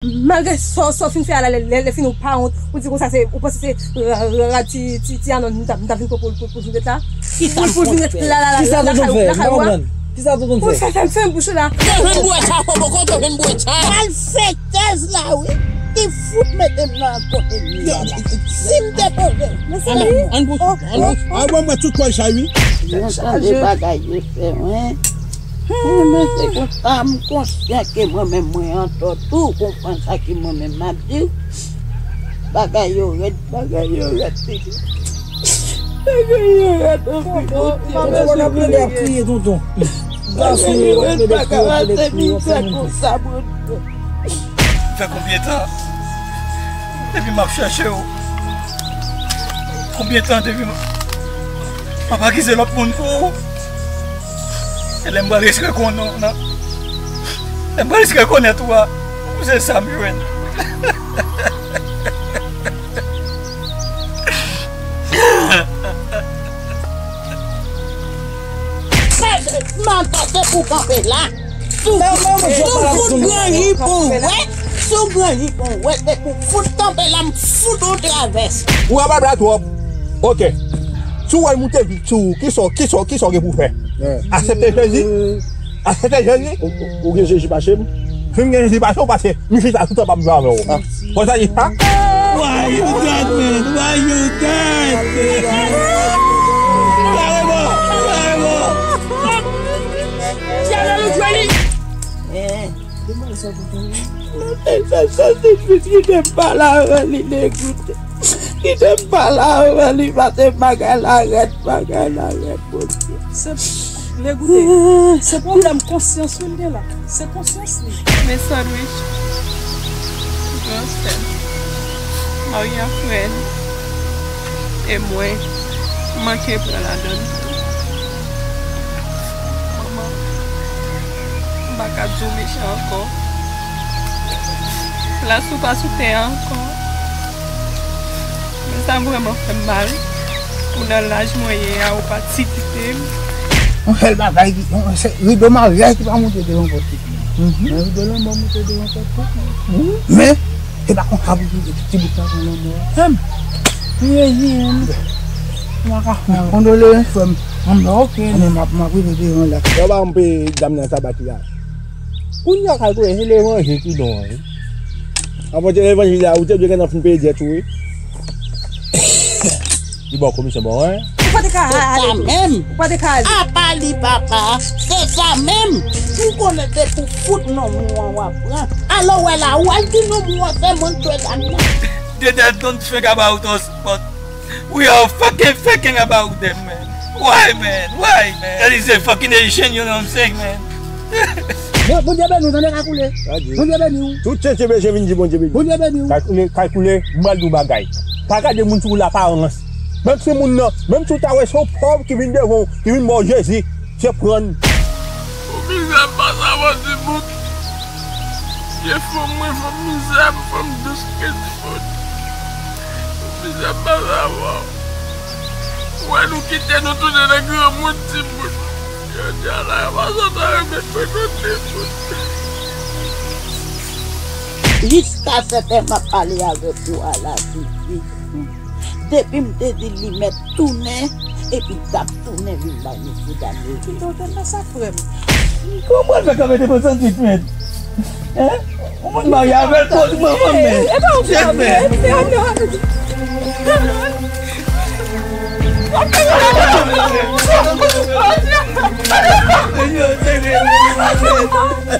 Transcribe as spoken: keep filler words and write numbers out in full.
Malgre sa, sa w fin fè a la, lè, lè, lè fini ou pa wont, ou di konsa se, ou panse se ra-, ra-, ra-, ti, ti, ti Anon m t ap, m t ap vin pran pou, pou, pou Juliette la? Kisa m pou Juliette la, la, la, kisa tonton fè? M pa konprann. Kisa tonton fè? Ou fè, fè, fè m bouch ou la. Te vin bwè sa, poko te vin bwè sa. Malfetèz la, wi. Ki fout mete m nan kote m ye la. Si m te poze. Ann bouch, ann bouch. A bon, mwen tout kòl chay, wi. Tande bagay yo fè, wi. Men se konsa, m konsyan ke mwen menm mwen antò tou, konprann sa ke mwen menm m ap di w. Bagay yo rèd, bagay yo rèd, pitit. Bagay yo rèd, anpil, Bondye. Tonton, w ap tande ap kriye, tonton. Gason yo ap tande ap kriye, ap tande ap kriye, w ap fè moun pè. Fè konbyen tan depi m ap chèche w? Konbyen tan depi m, m ap akize lòt moun pou ou? E lè m pral riske konnen w nan, lè m pral riske konnen tou a, se sa m jwenn. Manda se pou kanpe la. Si w fout granji pou w wè, si w granji pou w wè, se pou fout kanpe la, m fout ou travès. Ou rabalbla twòp. Oke. Si w wè l moute vit sou ou, kisa, kisa, kisa w gen pou w fè? Aksepte Jezi? Aksepte Jezi? Ou, ou, ou gen Jezi pase m? Si m gen Jezi pase w, pase m chita toutan pa m jwe avè w. Fò sa di sa? Why you that, man? Why you that? Carrément! Carrément! Kite m pale avè li, degoute. Kite m pale avè li, pase bagay la rèd, bagay la rèd, Bondye. Se, degoute. Se pwoblèm konsyans wi l gen la. Se konsyans li. Men sandwich, gran sè m, Maria frè m, e mwen, m manke pran ladann tou. Manman, m pa ka di w mechan ankò. Plas ou pa sou tè a ankò. Men sa vrèman fè m mal. Ou nan laj mwen ye a, ou pati kite m. Yon sèl bagay ki, yon sèl, rido maryaj ki pa moute devan pòt tout moun. Men rido lanmò moute devan pòt tout moun. Men, se pa konsa pou ti, ti bout sa pran lanmò a. Menm. Li reziyen m. M pa ka fè anyen. Kondole, frè m. Ann, oke. Ann, m ap, m ap rive devan la. Yo ba m pe dam nan tabak la. Kounye a, kalkile, se levanjil ki don an, wi. Apre levanjil la, ou te dwe gentan fin peye dèt ou, wi. Li ba w komisyon, ba w anyen. Ou pa te ka ale tou. Ou pa te ka ale. Apa li, papa, se sa menm. Ou konnen se pou fout non mwen w ap pran. Alò, wè la, ou al di non mwen se mwen k twe dam nan. They don't think about us, but we are fucking, fucking about them, man. Why, man? Why, man? That is a fucking Haitian, you know what I'm saying, man? Bon, Bondye beni w, tande, Kakoule. Bondye beni w. Tout se Bondye vin di Bondye beni. Bondye beni w. Kakoule, Kakoule, m pral di w bagay. Pa gade moun sou laparans. Menm si moun nan, menm si w ta wè se yon pòv ki vin devan w, ki vin ba w Jezi, se prann. Ou mizè pa sa, mwen di bout. Ye fanm mwen, fanm mizè, fanm dous ke di bout. Ou mizè pa sa, mwen. Ou wè nou kite nou tounen nan granmoun, ti bout. Jodi a la, yo pa sot a remèt mwen non, ti bout. Jiskaskè m ap pale avèk ou a la, Fifi. Depi m te di li mèt tounen, epi l t ap tounen vin bay mesye dam yo. Kite w te fè sa, frè m. Kòman l fè kanpe devan sandwich, mèt? Hein? Ou moun marye avè l, kot manman m, mèt? E pa ou ki ap fè, se Anon. Anon.